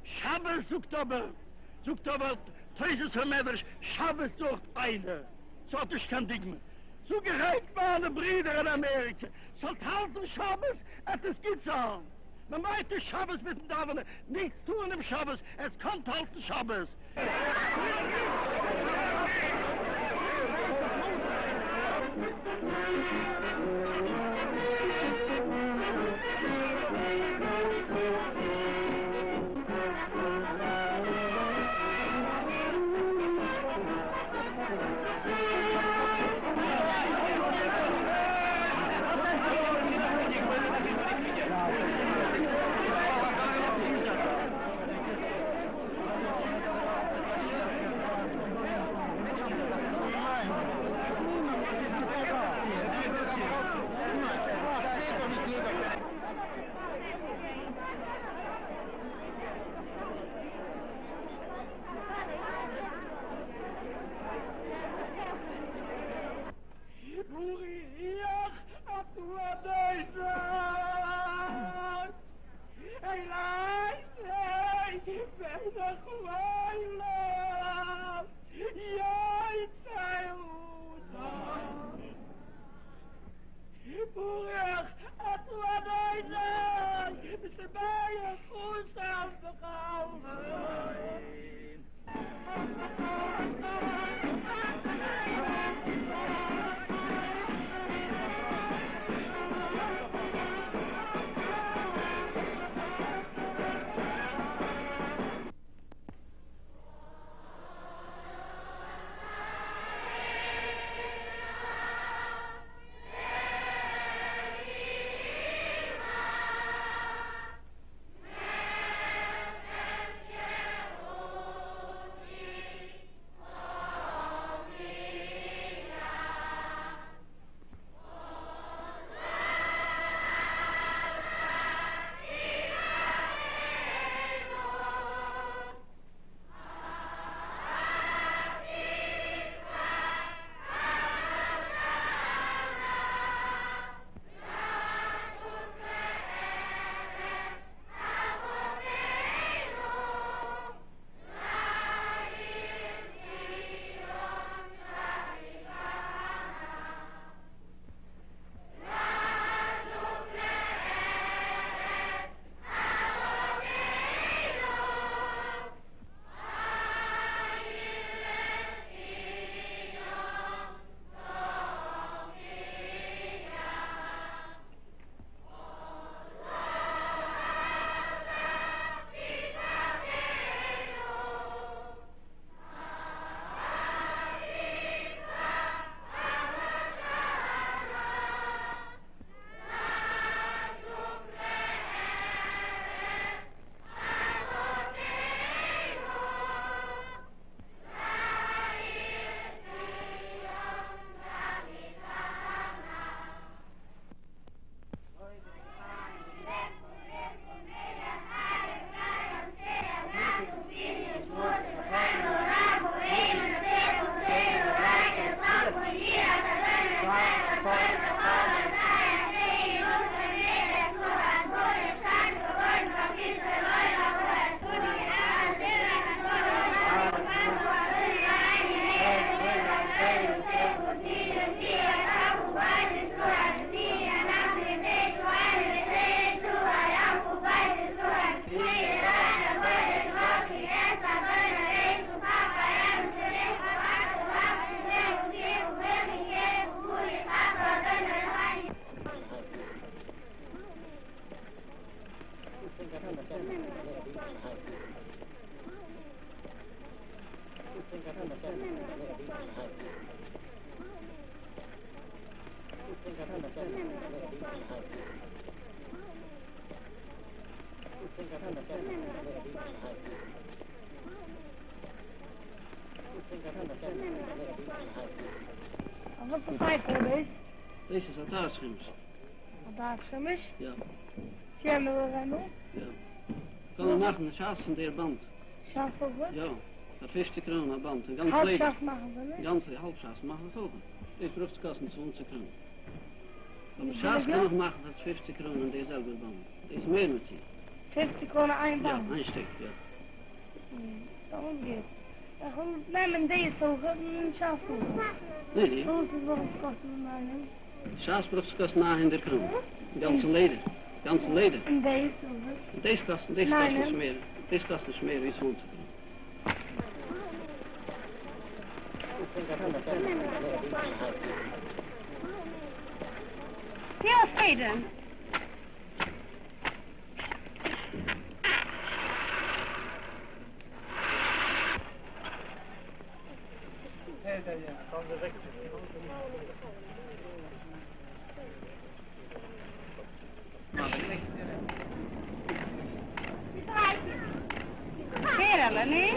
שבת זאגט אבער, זאגט אבער תוס' המדרש, שבת זאגט איינער, ס'האט נישט קיין דוגמא. זאג איך אייך מיינע ברידער אין אמעריקע, זאלט האלטן שבת, עט עס גוט זיין. מ'מיינט נישט שבת מיטן דאווענען, נישט טוען אום שבת, עטס קאנט האלטן שבת. וואס איז ספר דאס? דאס איז א טייטש חומש. א טייטש חומש? יא. יא. קען מען מאכן שס פון דער באנד. שס אויך? יא. פאר פופציג קראנען א באנד. און גאנץ האלב לעדער. שס מאכן זיי נישט? גאנץ האלב שס מאכן זיי אויך. דאס ברויך צו קאסטן צוואנציג קראנען. אבער שס קען איך מאכן פאר פופציג קראנען דער זעלבער באנד. דאס איז מער מיט צו. פופציג קראנען איין באנד? יא, איין שטיק, יא. דאס איז גוט. איך וויל נעמען דאס אויך און שס אויך. ניין, ניין. וואס איז וואס קאסט אינאיינעם? שס ברויך צו קאסטן 900 קראנען. גאנצע לעדער. גאנצע לעדער. און דאס אויך? און דאס קאסט, דאס קאסט נישט מער, דאס קאסט נישט מער ווי צוואנציג קראנען. Ja, Frieden. Kerele, nee?